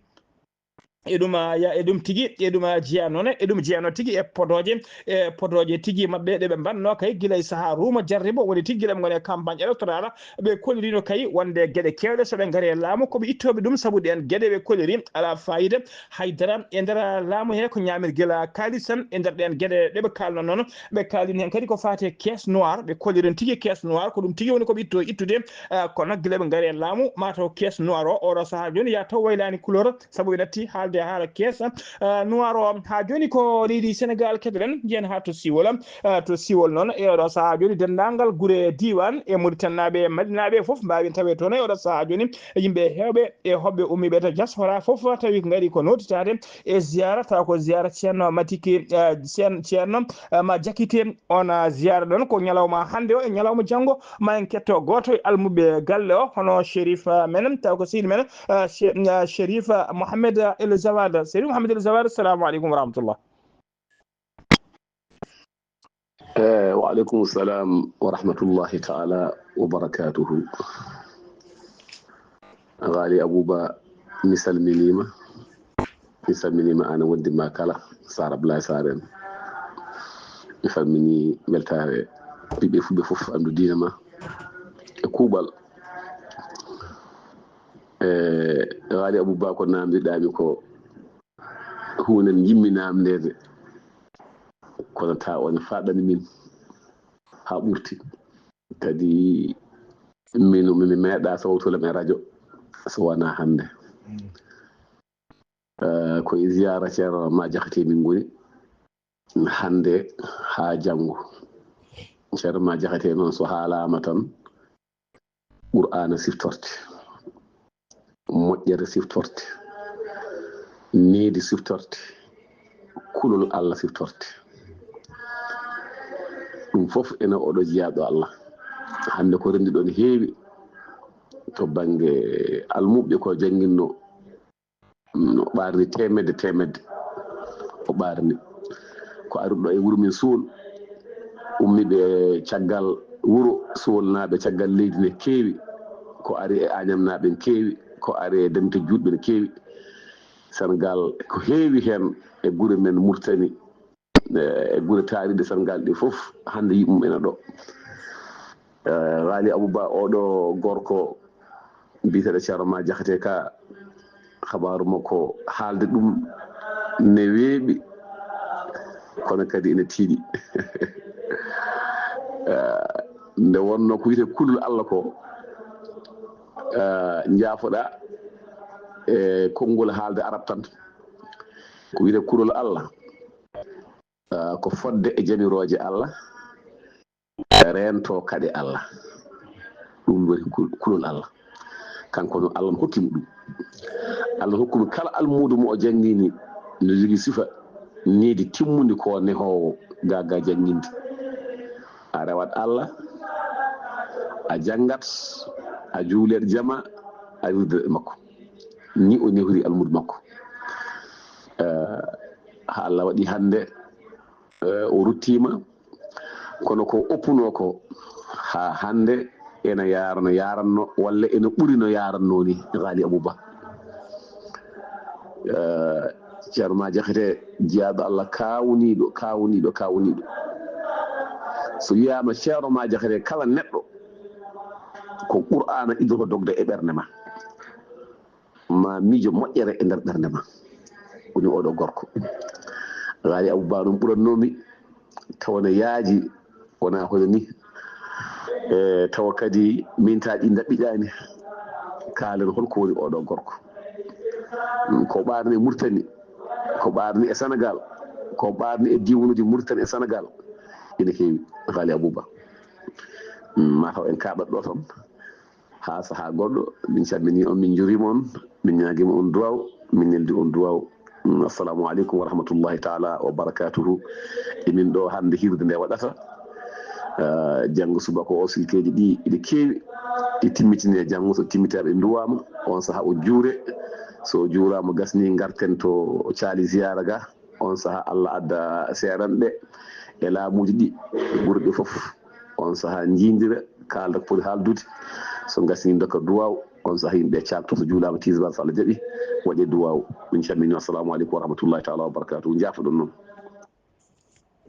E ɗum, ah, ya, e ɗum tigi, e ɗum, ah, jeyaa noon, e ɗum jeyaa noon tigi e podooje, e podooje tigi maɓɓe ɗe ɓe mbaɗno kay gila e sahaa ruuma jarribo, woni tigi gila ɓe ngoni e campagne électorale, ɓe kollirino kay wonde geɗe keewɗe so ɓe ngari e laamu ko ɓe ittooɓe ɗum, sabu ɗeen geɗe ɓe kolliri alaa faayida haydara e nder laamu he, ko ñaamirgel kaalis tan e nder ɗeen geɗe ɗe ɓe kaalno noon. Ɓe kaalini heen kadi ko faati e caisse noire, ɓe kolliri tigi caisse noire, ko ɗum tigi woni ko ɓe itto ittude, ah, kono gila ɓe ngari e laamu, maa taw caisse noire o, oɗo sahaa jooni, yaa taw waylaani couleur, sabu ɓe natti haalde haala keesa, ah, noir o. Haa jooni ko leydi Senegaal keɗoɗen, njiyen haa to Siwol. Ah, to Siwol noon, e oɗo sahaa jooni, denndaangal gure diiwaan e Mauritanie naaɓe e Mali naaɓe fof mbaawi tawe toon. E oɗo sahaa jooni, yimɓe heewɓe e hoɓɓe ummiiɓe to diaspora fof tawi ko ngari ko nootitaade e ziyaara, tawa ko ziyaara Ceerno Matiki, ah, Ceen-, Ceerno, ah, Ma Jakite. On, ah, ziyaara ɗoon ko ñalawma hannde o e ñalawma janngo. Ma en ketto gooto e almuɓɓe galle o, hono Sherif, ah, men, taw ko sehil men, ah, Che-, ah, Sherif, ah, Mohamed, ah, El Zawad. Sherif Mohamed El Zawad, assalamu aleykum wa rahmatullah. Eh, wa aleykum salam wa rahmatullahi taala wa barakatuhu. Ghali Abouba, mi salminiima. Mi salminiima aan e wondiɓɓe ma kala, Sara Abdoulaye Sarr en. Mi salminii weltaare ɓiɓɓe fulɓe fof, anndu diine ma e kuuɓal. E Ghali Abouba, ko naamndiɗaa mi ko huunde njiɗmi naamndeede, kono taa on faaɗani min haa ɓurti. Kadi min, mi meeɗaa sawtu lam e rajo so wonaa hannde. Eh, ko e ziyaara Ceerno Ma Jaxate min ngoni, hannde haa janngo. Ceerno Ma Jaxate noon, so haalaama tan, Qur'aana siftorte, moƴƴere siftorte, needi siftorte, kulol Allah siftorte. Ɗum fof ene oɗo jiyaaɗo Allah. Hannde ko renndi ɗon heewi to bannge almuɓɓe ko jannginno. No ɓaarni teemedde, teemedde. O ɓaarni. Ko arruɗo e wuro men Suwol, ummiiɓe caggal wuro Suwolnaaɓe, caggal leydi ne keewi. Ko ari e Añamnaaɓe ne keewi, ko ari e Demte Juutɓe ne keewi. Senegaal ko heewi heen e gure men Murtani, e gure taariiɗe Senegaal ɗe fof, hannde yiɗ mum ene ɗo. Eh, Ghali Abouba, oɗo gorko biyeteeɗo Ceerno Ma Jaxate ka, habaaru makko haalde ɗum ne weeɓi, kono kadi ene tiiɗi. Eh, nde wonno ko wiyetee kulol Allah ko, eh, njaafoɗaa e konngol haalde arab tan. Ko wiyetee kulol Allah, ah, ko fodde e jamirooje Allah, reento kaɗe Allah. Ɗum woni kul-, kulol Allah. Kanko no Allah no hokki mo ɗum. Allah no hokki mo kala almuudo mo o janngini, no jogii sifa needi timmundi ko nehoowo ga, ga jannginde. A rewat Allah, a janngat, a juulet jama, a wirdat e makko. Ni o nehori almuudo makko. Eh, haa Allah waɗi hannde, eh, o ruttiima, kono ko oppunoo ko haa hannde ena yaarano, yaaranno, walla ena ɓuri no yaaranno ni, Ghali Abouba. Eh, Ceerno Ma Jaxate, jiyaaɗo Allah kaawniiɗo, kaawniiɗo, kaawniiɗo. So wiyaama Ceerno Ma Jaxate, kala neɗɗo ko Qur'aana iddoto dogde e ɓernde ma. Ma miijo moƴƴere e nder ɓernde ma. Woni oɗo gorko. Ghali Abouba noon ɓurannoomi, tawa no yaaji, wonaa hono ni. E, tawa kadi min taa ɗi ndaɓɓiɗaani. Kaalen hol ko woni oɗo gorko. Ko ɓaarni e Murtani, ko ɓaarni e Senegaal, ko ɓaarni e diiwanuuji Murtani e Senegaal. ina heewi, Haali Abuba. Mm, ma taw en kaaɓat ɗo tan haa sahaa goɗɗo. Min calminii on, min njuriima on, min ñaagiima on duwaaw, min neldi on duwaaw. Mm, assalamu aleykum wa rahmatullahi taala wa barakatuhu. Emin ɗo hannde hirde nde waɗata. Ah, janngo subaka o, silkeeji ɗi ina keewi, ɗi timmitine janngo, so timmitaa ɓe nduwaama, on sahaa o juure. So juuraama gasni, ngarten to caali ziyaara ga. On sahaa Allah adda seeranɓe e laamuuji ɗi, ɓurɓe fof. On sahaa njiindira, kaalda ko poti haaldude. So ngasni, ndokka duwaaw. On sahaa yimɓe caalto, so juulaama tisbaar, so Allah jaɓi, waɗe duwaaw. Min calminii, assalamu aleykum wa rahmatullahi taala wa barakatuhu. Njaafoɗon noon.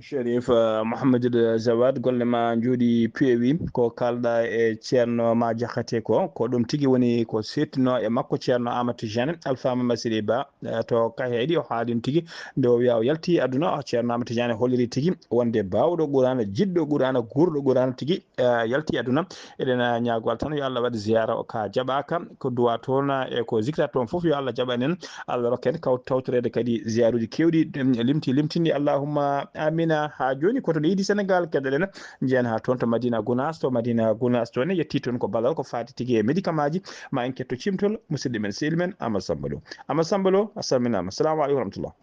Sherif, eh, Mohamed Jawad, golle ma njooɗi peewi. Ko kaalɗa e Ceerno Ma Jaxate ko, ko ɗum tigi woni ko seedtino e makko Ceerno Amadou Tidiane, Alpha Mamadou Sidibé Ba, eh, to Kaheeɗi. O haali ɗum tigi nde o wiya o yalti aduna, o Ceerno Amadou Tidiane holliri tigi wonde baawɗo Qur'aana, jiɗɗo Qur'aana, guurɗo Qur'aana tigi, eh, yalti aduna. Eɗen, eh, ñaagoo Allah tan yo Allah waɗ ziyaara o ka jaɓaaka, ko duwaa toon, eh, e ko zikra toon fof yo Allah jaɓan en. Allah rokka en kaw tawtoreede kadi ziyaaruuji keewɗi, em, limti, limtindi. Allahumma amina. Haa jooni ko to leydi Senegaal keɗoɗen, njeyen haa toon to Madina Gunaas. To Madina Gunaas toon ne yetti toon ko ballal ko faati tigi e médicamentji. Ma en ketto cimtol musidɗo men, sehil men Amadou Samba Lo. Amadou Samba Lo, a salminaama. Assalamu aleykum wa rahmatullah.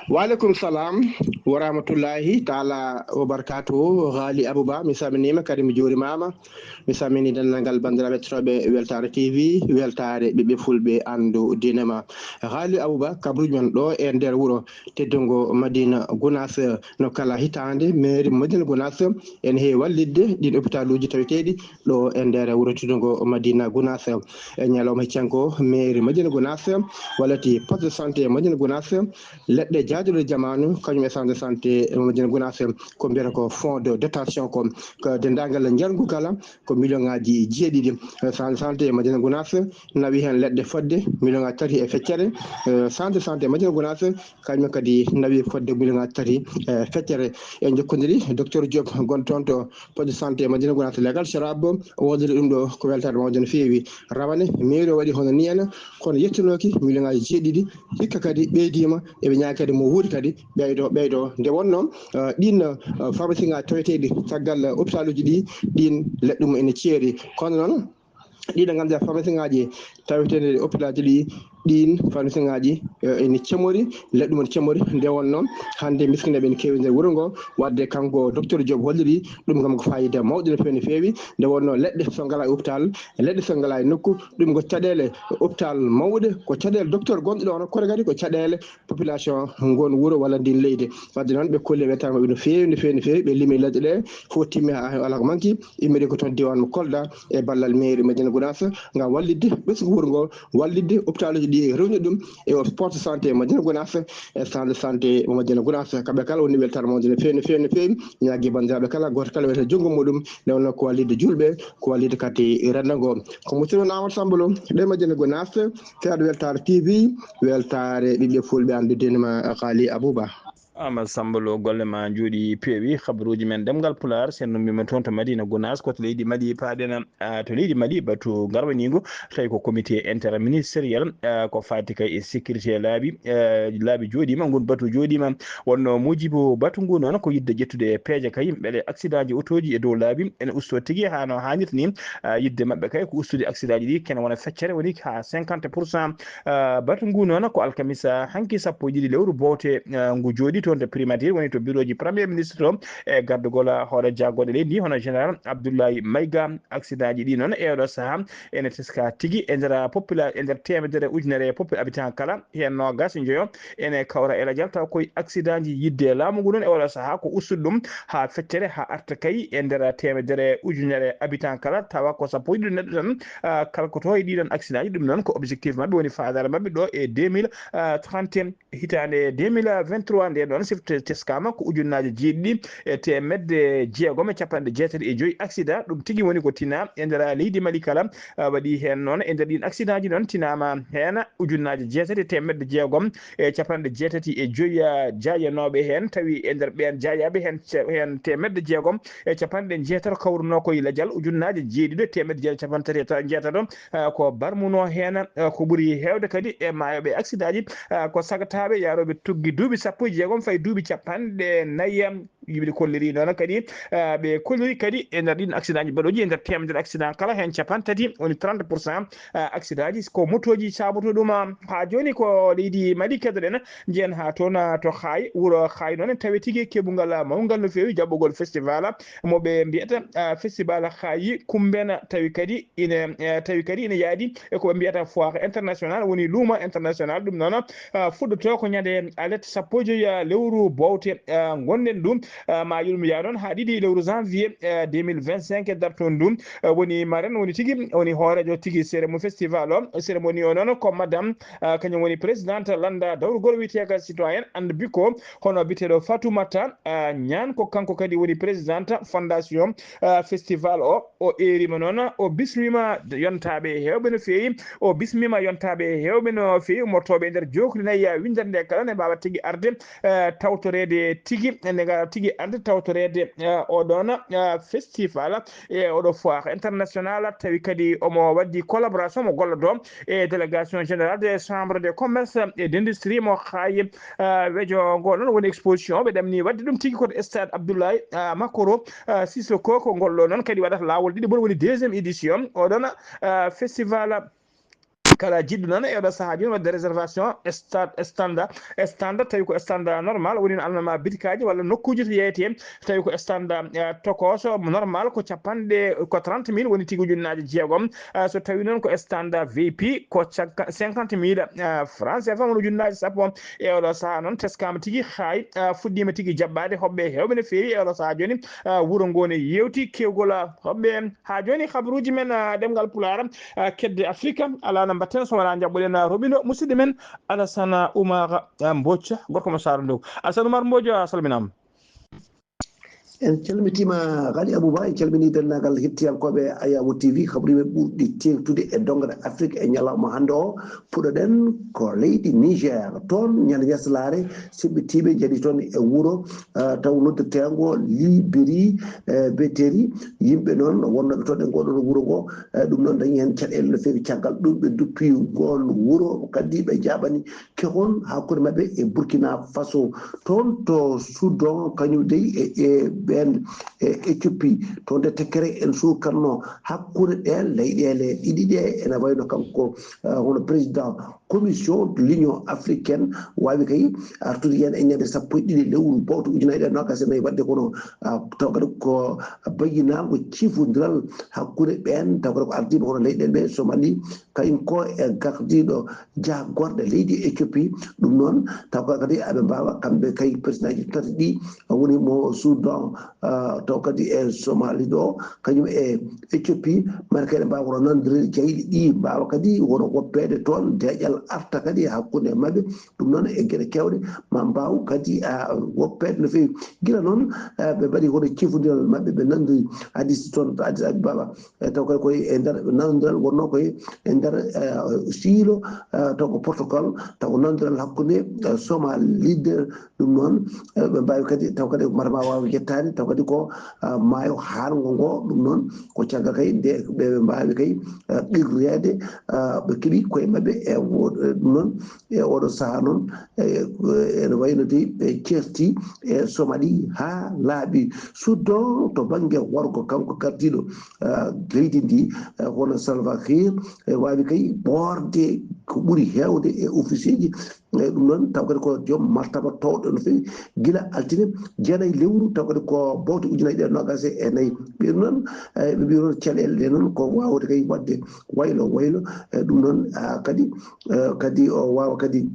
Wa aleykum salam wa rahmatullahi taala wa barakatuhu. Haali Abuba, mi salminiima kadi mi juurimaama. Mi salmini denndaangal banndiraaɓe heɗotooɓe Weltaare T V, Weltaare ɓiɓɓe Fulɓe, anndu diine ma. Haali Abuba, kabruuji men ɗo e nder wuro teddungo Madina Gunaas, no kala hitaande, mairie Madina Gunaas ene heewi wallitde ɗiin opitaluuji taweteeɗi ɗo e nder wuro teddungo Madina Gunaas. E ñalawma heccanko, mairie Madina Gunaas walliti poste de santé Madina Gunaas, leɗɗe jaaduɗe jamaanu, kañum e centre de santé Madina Gunaas, ko mbiyata ko fonds de dotation ko, ko denndaangal njargu kala, ko million ŋaaji jeeɗiɗi. Eh, centre santé Madina Gunaas nawi heen leɗɗe fodde million ŋaaji tati e feccere. Eh, centre santé Madina Gunaas kañum kadi nawi fodde million ŋaaji tati e feccere. En njokkondiri docteur Diop gonɗo toon to poste de santé Madina Gunaas Legal Sharab, o waɗiri ɗum ɗo ko weltaare mawde no feewi. Rawane mairie o waɗi hono ni en, kono yettinooki million ŋaaji jeeɗiɗi, hikka kadi ɓeydiima, eɓe ñaagi kadi mo wuuri kadi ɓeydo, ɓeydo. Nde wonnoo, eh, ɗiin, eh, pharmacie ŋaaji taweteeɗi caggal, eh, opitaluuji ɗi, ɗiin leɗɗe mum ene ceeri. Kono noon, ɗiɗo ngannduɗaa pharmacie ŋaaji taweteeɗi e opitaluuji ɗi, ɗiin pharmacie ŋaaji, eh, ene cemori, leɗɗe mum cemori. Nde wonnoo, hannde miskinɓe ene keewi nder wuro ngo, waɗde kanko docteur Diop holliri ɗum kam ko faayiida mawɗo no feewi, no feewi. Nde wonnoo, leɗɗe so ngalaa e opitaal, leɗɗe so ngalaa e nokku, ɗum ko caɗeele opitaal mawɗe, ko caɗeele docteur gonɗo ɗoon, kono kadi ko caɗeele population ngon wuro walla ndin leydi. Wadde noon, ɓe kolli weltaare maɓɓe no feewi, no feewi, no feewi. Ɓe limi leɗɗe ɗe fof, timmi haa alaa ko manki. Immori ko toon diiwaan mo Kolda e ballal mairie Madina Gunaas ngam wallitde ɓesngu wuro ngo, wallitde opitaluuji ɗi e rewnude ɗum e o poste santé Madina Gunaas e centre de santé mo Madina Gunaas. Kamɓe kala woni weltaare mawde no feewi, no feewi, no feewi. Ñaagi banndiraaɓe kala, gooto kala wiyata junngo muɗum, nde wonnoo ko wallitde juulɓe, ko wallitde kadi renndo ngo. Ko musidɗo mon Amadou Samba Lo, ɗo e Madina Gunaas, fiyaaɗo Weltaare T V, weltaare ɓiɓɓe Fulɓe, anndu diine ma, Haali Abuba. Amadou Samba Lo, golle ma njooɗi peewi. Habaruuji men ɗemngal Pulaar, sen nummima toon to Madina Gunaas, ko to leydi Mali paaɗen, ah, to leydi Mali, batu ngarwaniigu, tawi ko comité interministériel, ah, ko faati kay e sécurité laabi, ah, laabi jooɗiima, ngun batu jooɗiima. Wonno muujibu batu ngu noon ko yidde ƴettude peeje kay, mbele accidentji otooji e dow laabi ene ustoo tigi haa no haanirta ni, ah, yidde maɓɓe kay ko ustude accidentji ɗi, kene wona feccere woni haa cinquante pour cent. Ah, batu ngu noon ko alkamisa hanki sappo e ɗiɗi lewru bowte, ah, ngu jooɗi toon to primature, woni to birooji premier ministre to, e gardugol hoore jaggonde leydi ndi, hono général Abdoulaye Maïga. Accidentji ɗi noon e oɗo sahaa ene teska tigi e nder popula-, e nder teemedere ujunere e popul habitant kala, heen noogas e njoyo ene kawra e lajal, taw koye accidentji yidde laamu ngu noon e oɗo sahaa ko ustude ɗum haa feccere, haa arta kay e nder teemedere ujunere habitant kala, tawa ko sappo e ɗiɗi neɗɗo tan, ah, kalkoto e ɗiɗon accidentji. Ɗum noon ko objectif maɓɓe, woni faandaare maɓɓe ɗo e deux mille trente. Hitaande deux mille vingt-trois nde ɗoon sifte teskaama ko ujunnaaje jeeɗiɗi e teemedde jeegom e capanɗe jeetati e joyi accident. Ɗum tigi woni ko tina e nder leydi Mali kala. Ah, waɗi heen noon e nder ɗiin accidentji noon tinaama heen ujunnaaje jeetati e teemedde jeegom e capanɗe jeetati e joyi, ah, jaayanooɓe heen, tawi e nder ɓeen jaayaaɓe heen ce-, heen teemedde jeegom e capanɗe jeetati kawrunoo ko e lajal ujunnaaje jeeɗiɗi e teemedde jeetati e capanɗe tati e jeetati. Ah, ko barmunoo heen, ah, ko ɓuri heewde kadi e maayooɓe accidentji, ah, ko sagataaɓe yaarooɓe tuggi duuɓi sappo e jeegom fayi duuɓi capanɗe nayi. Yimɓe kolliri noon kadi, eh, ɓe kolliri kadi e nder ɗin accident ji baɗooji, e nder teemedere accident kala, heen capanɗe tati woni trente pour cent, eh, accident ji ko motooji saabotoo ɗum. Ah, haa jooni ko leydi Mali kedoɗen, njiyen haa toon, ah, to Xaay, wuro Xaay noon, tawi tigi keɓungal, ah, mawngal no feewi jaɓɓugol festival, ah, mo ɓe mbiyata, ah, festival Xaayi Kumbena, tawi kadi ine, eh, tawi kadi ine yaadi e ko ɓe mbiyata foire international, woni luuma international. Ɗum noon, ah, fuɗɗotoo ko ñande alet sappo e joy, ah, lewru bowte, ah, ngonɗen ɗum, ah, ma yo ɗum yaa noon haa ɗiɗi lewru janvier, ah, deux mille vingt-cinq e dartoon ɗum, ah, woni maren, woni tigi, woni hooreejo tigi cérémonie festival o. Cérémonie o noon ko madame, ah, kañum woni présidente lannda dawrugol wiyeteeka citoyen and biko, hono biyeteeɗo Fatoumata, ah, Niane, ko kanko kadi woni présidente fondation, ah, festival o. O eerima noon, o bismima yontaaɓe heewɓe no feewi, o bismima yontaaɓe heewɓe no feewi, ummortooɓe e nder jookli nayi, ah, winndere nde kala ne mbaawa tigi arde, eh, tawtoreede tigi, nde ngara tigi arde tawtoreede, eh, oɗon, eh, festival e oɗo foire international, tawi kadi omo waddi collaboration mo gollodoo e délégation générale des chambres de commerce et d'industrie mo Xaay, eh, wejo ngo noon woni exposition. Ɓe ɗamni wadde ɗum tigi ko to stade Abdoulaye, eh, Makoro, eh, Sissoko, ko ngol ɗo noon kadi waɗata laawol ɗiɗi, bon woni deuxième édition oɗon, eh, festival. Kala jiɗɗo noon e oɗo sahaa jooni wadde réservation stade, standa, standa, tawi ko standa normal, woni no almama bitikaaji walla nokkuuji to yeeyete, tawi ko standa, eh, tokoso normal ko capanɗe, ko trente mille woni tigi ujunnaaje jeegom. Eh, so tawi noon ko standa V I P ko cagga-, cinquante mille, eh, francs C F A woni ujunnaaje sappo. E oɗo sahaa noon teskama tigi Xaay, eh, fuɗɗima tigi jaɓɓaade hoɓɓe heewɓe no feewi. E oɗo sahaa jooni, eh, wuro ngo ne yewti kewgol, eh, hoɓɓe. Haa jooni kabaruuji men, ah, ɗemngal Pulaar, ah, kedde Afrika, alaa no mbaɗten so wonaa njaɓɓuɗen, ah, roɓindo musidɗo men Alassane Oumar, ah, Mbodj, gorko mo Saara Ndow. Alassane Oumar Mbodj, a salminaama. En calmitiima, Ghali Abouba, en calminii denndaangal hettiyankooɓe Ayawo T V, kabaruuji men ɓurɗi teeŋtude e donngal Afrika e ñalawma hannde o. Puɗɗoɗen ko leydi Niger. Toon, ñande ñaslaare, seɓɓitiiɓe njaɗi toon e wuro, ah, taw noddirteengo Libiri, eh, Beteri. Yimɓe noon wonnooɓe toon e ngoɗon wuro ngo, eh, ɗum noon dañi heen caɗeele no feewi. Caggal ɗum, ɓe duppi ngoon wuro, kadi ɓe njaɓani kehol hakkunde maɓɓe e Burkina Faso. Toon to Sudan, kañum dey e, e ɓeen e Éthiopie, toon de tekkere en suukarno hakkunde ɗeen leyɗeele ɗiɗi ɗe, ene wayno kanko, eh, hono président commission de l'Union africaine waawi kay artude heen e ñande sappo e ɗiɗi lewru bowto ujunaaji ɗiɗi e noogaas e nayi, waɗde kono, ah, taw kadi ko bayyinaango cifondiral hakkunde ɓeen, taw kadi ko ardiiɓe hono leyɗeele ɓe Somali, kañum ko e gardiiɗo jahgorɗe leydi Éthiopie. Ɗum noon, taw kadi aɓe mbaawa kamɓe kay présidentji tati ɗi, woni mo Soudan, ah, taw kadi e Somali ɗo, kañum e Éthiopie, mara kadi mbaawa wono nanondirde jayɗi ɗi, mbaawa kadi wono woppeede toon, deeƴal arta kadi e hakkunde maɓɓe. Ɗum noon e geɗe keewɗe ma mbaaw kadi, ah, woppeede no feewi. Gila noon, ah, ɓe mbaɗi hono cifondiral maɓɓe, ɓe nanondiri Addis toon to Addis Ababa, e taw kadi koye e nder nanondiral wonnoo koye e nder, eh, siilo, eh, taw ko protocole, taw ko nanondiral hakkunde, eh, Somali leader. Ɗum noon, eh, ɓe mbaawi kadi, taw kadi mara ma waaw yettaade, taw kadi ko, ah, maayo haarngo ngo. Ɗum noon ko caggal kay nde ɓe, ɓe mbaawi kay, ah, qirreede, ah, ɓe keɓi koye maɓɓe e wo-, eh, ɗum noon e oɗo sahaa noon, eh, ene wayno de ɓe ceerti e Somali haa laaɓi. Suddoo to bannge worgo, kanko gardiiɗo, ah, leydi ndi, eh, hono Salva Kiir, e waawi kay ɓoorde ko ɓuri heewde e ofisieeji. E ɗum noon, taw kadi ko joom martaba toowɗo no feewi, gila altine jeenayi lewru, taw kadi ko bowte ujunaaji ɗiɗi e noogaas e nayi. Ɓe ɗum noon, e ɓe mbiyi noon caɗeele ɗe noon ko waawde kay waɗde waylo waylo. E ɗum noon, ah, kadi, eh, kadi o waawa kadi,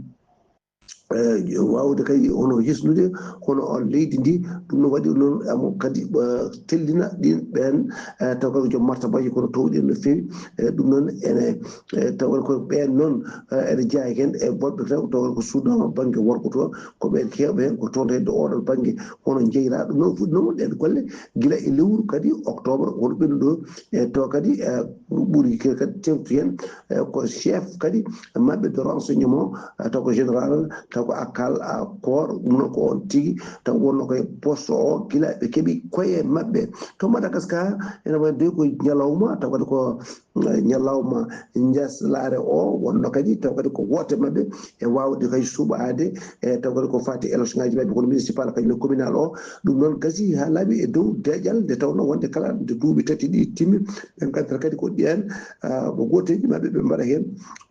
eh, waawde kadi hono hisnude hono on leydi ndi. Ɗum no waɗi noon amo kadi, eh, tellina ɗin ɓeen, eh, taw kadi ko joom martabaji kono towɗi en no feewi. Eh, ɗum noon ene, eh, taw ko ɓeen noon, eh, ene jeyaa heen e woɗɓe taw, taw ko Sudan bannge worgo to, ko ɓeen heewɓe heen ko toon hedde oɗon bannge hono jeyiraa. Ɗum noon fuɗɗi noon ɗeen golle gila e lewru kadi octobre, won ɓennuɗo, e to kadi, eh, ɓuri ke-, kadi tewti heen, eh, ko chef kadi maɓɓe de renseignement, eh, taw ko général taw ko Akal, a Koor, ɗum noon ko on tigi, taw wonno koye poste o, gila ɓe keɓi koye maɓɓe. To Madagascar, ene waɗi de ko ñalawma, taw kadi ko, eh, ñalawma njaslaare o, wonno kadi, taw kadi ko woote maɓɓe e waawde kay suɓaade, e taw kadi ko faati élection ngaji maɓɓe, kono municipal, kañum e communal o. Ɗum noon gasi haa laaɓi e dow deeƴal, nde tawnoo wonde kala nde duuɓi tati ɗi timmi, ɓe ngandata kadi ko ɓeen, ah, ko gooteeji maɓɓe ɓe mbaɗa heen.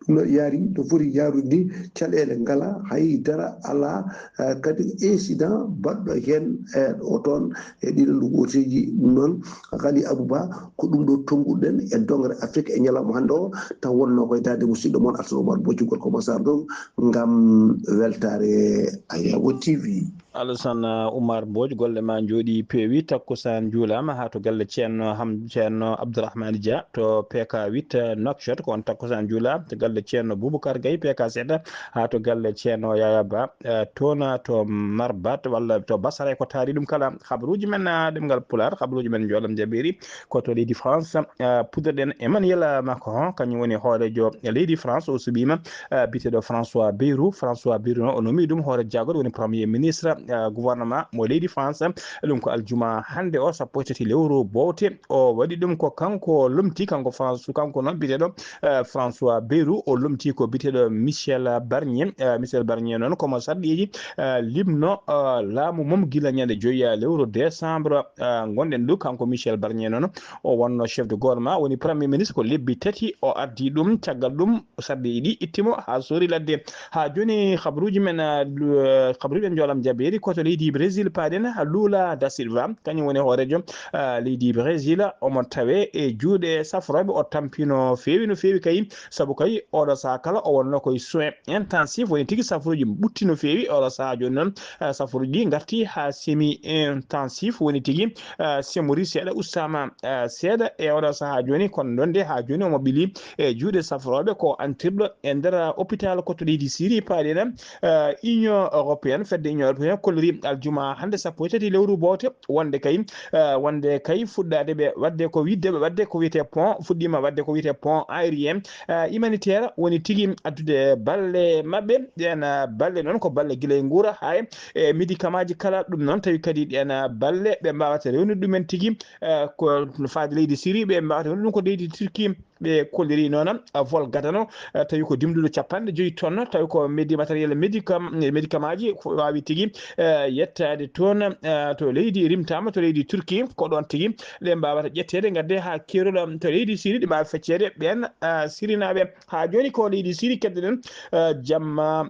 Ɗum noon yaari no foti yaarude ni, caɗeele ngala, hay dara alaa, eh, kadi incident baɗɗo heen, eh, o toon e ɗiɗo ndu gooteeji. Ɗum noon, Ghali Abouba, ko ɗum ɗo tonnguɗen e dongre Afrique e ñalawma hannde o, taw wonnoo koye daande musidɗo mon Alsan Oumar Bocci Gorko Massar ɗum ngam weltaare Ayabo T V. Alassane Oumar Mbodj, golle ma njooɗi peewi. Takkusaan juulaama haa to galle Ceerno Ham-, Ceerno Abdourahmane Dia to P K huit, eh, Nouakchott. Ko on takkusaan juula to galle Ceerno Boubacar Gaye, P K sept, haa to galle Ceerno Yaya Ba, eh, toon to Marbat walla to Basra, e ko taari ɗum kala. Habaruuji men, eh, ɗemngal Pulaar, habaruuji men njooɗam jaɓeeri ko to leydi France, eh, puɗɗoɗen. Emmanuel Macron, kañum woni hooreejo leydi France, o suɓiima eh, biyeteeɗo François Bayrou. François Bayrou noon, o nomi ɗum hoore jaagorɗo, woni premier ministre, eh, gouvernement mo leydi France. Ɗum ko aljuma hannde o, sappo e tati lewru bowte. O waɗi ɗum ko kanko lomti, kanko France, kanko noon biyeteeɗo, eh, François Bayrou, o lomti ko biyeteeɗo Michel Barnier. Eh, Michel Barnier noon, ko mo sarɗiiji, eh, limno, eh, laamu mum gila ñande joyi, eh, lewru décembre, eh, ngonɗen ɗo. Kanko Michel Barnier noon, o wonno chef de gouvernement, woni premier ministre ko lebbi tati. O addi ɗum, caggal ɗum sarɗiiji ɗi itti mo haa soori ladde. Haa jooni, habaruuji men, ah, lu-, ah, habaruuji men njooɗam jabeeri ko to leydi Brésil paaɗen, Lula da Silva, kañum woni hooreejo, ah, leydi Brésil. Omo tawee e juuɗe safrooɓe, o tampii no feewi, no feewi kay, sabu kay oɗo sahaa kala o wonnoo koye soin intensif, woni tigi safruuji ɓutti no feewi. Oɗo sahaa jooni noon, ah, safruuji ɗi ngarti haa semi intensif, woni tigi, ah, semori seeɗa, ustaama, ah, seeɗa e oɗo sahaa jooni, kono noon de haa jooni omo ɓili e juuɗe safrooɓe. Ko antirɗo e nder hôpital ko to leydi Siri paaɗen, eh, Union Européenne, fedde Union Européenne kolliri aljuma hannde sappo e tati lewru bowte wonde kay, eh, wonde kay fuɗɗaade ɓe waɗde ko wiɗde ɓe waɗde ko wiyetee pont, fuɗɗiima waɗde ko wiyetee pont aérien, eh, humanitaire, woni tigi addude balle maɓɓe. Ɗeen, eh, balle noon ko balle gila e nguura haa e, e médicamentji kala. Ɗum noon tawi kadi ɗeen, eh, balle ɓe mbaawata rewnude ɗumen tigi, eh, ko no faade leydi Siri, ɓe mbaawata rewnude ɗum ko leydi Turki. Ɓe kolliri noon, ah, vol gadano, ah, tawi ko dimduɗo capanɗe joyi tonnes, tawi ko medi-, matériel médicam-, médicamentji ko waawi tigi, eh, yettaade toon, ah, to leydi, rimtaama to leydi Turki, ko ɗoon tigi ɗe mbaawata ƴetteede, ngadde haa keerol, ah, to leydi Siri, ɗi mbaawa fecceede ɓeen, ah, Sirinaaɓe. Haa jooni ko leydi Siri keddoɗen, ah, jamma,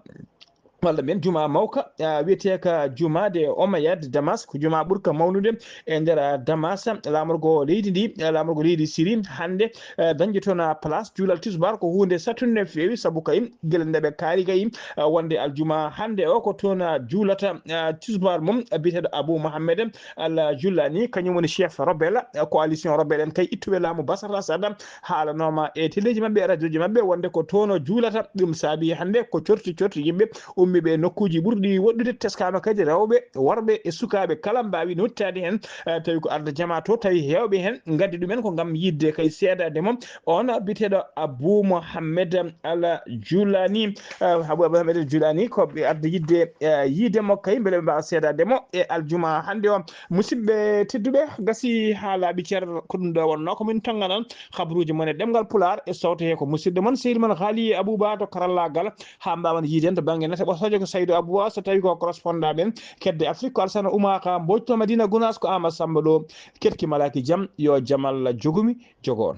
walla mbiyen juma mawka, ah, wiyeteeka juma de Omeyyade Damas, ko juma ɓurka mawnude e nder, ah, Damas, laamorgo leydi ndi, ah, laamorgo leydi Siri hannde, ah, dañde toon, ah, place juulal tisbaar ko huunde sattunde no feewi, sabu kay gila nde ɓe kaali kay, ah, wonde aljuma hannde o ko toon, ah, juulata, ah, tisbaar mum, ah, biyeteeɗo Abou Mohamed Al Jullani, kañum woni chef rebelle, ah, coalition rebelle en kay ittuɓe laamu Bashar al-Assad, haalanooma e teleeji maɓɓe, e radioji maɓɓe, wonde ko toon o juulata. Ɗum saabi hannde ko corti corti yimɓe ummiiɓe e nokkuuji ɓurɗi woɗɗude, teskaama kadi rewɓe, worɓe e sukaaɓe kala mbaawi nottaade heen, eh, tawi ko arde jamaa to, tawi heewɓe heen ngaddi ɗumen ko ngam yiɗde kay seedaade mo. On biyeteeɗo Abou Mohamed Al Jullani, eh, Abou Mohamed Al Jullani ko ɓe arde yiɗde, eh, yiide mo kay, mbele ɓe mbaawa seedaade mo e aljuma hannde o. Musidɓe tedduɓe, gasi haa laaɓi cer, ko ɗum ɗo wonnoo ko min tonnganan. Habaruuji mon e ɗemngal Pulaar e sowto he ko musidɗo mon, sehil mon Haali Abouba to karallaagal. Haa mbaawen yiiden to bannge nate ɓosoojo ko Saydu Abouba, so tawii ko correspondant men kedde Afrique ko Alsana Oumar Ka, Mbooc to Madina Gounass ko Aamadu Sammba Lo. Keɗki malaaki jam, yo jam Allah jogu mi, jogo on.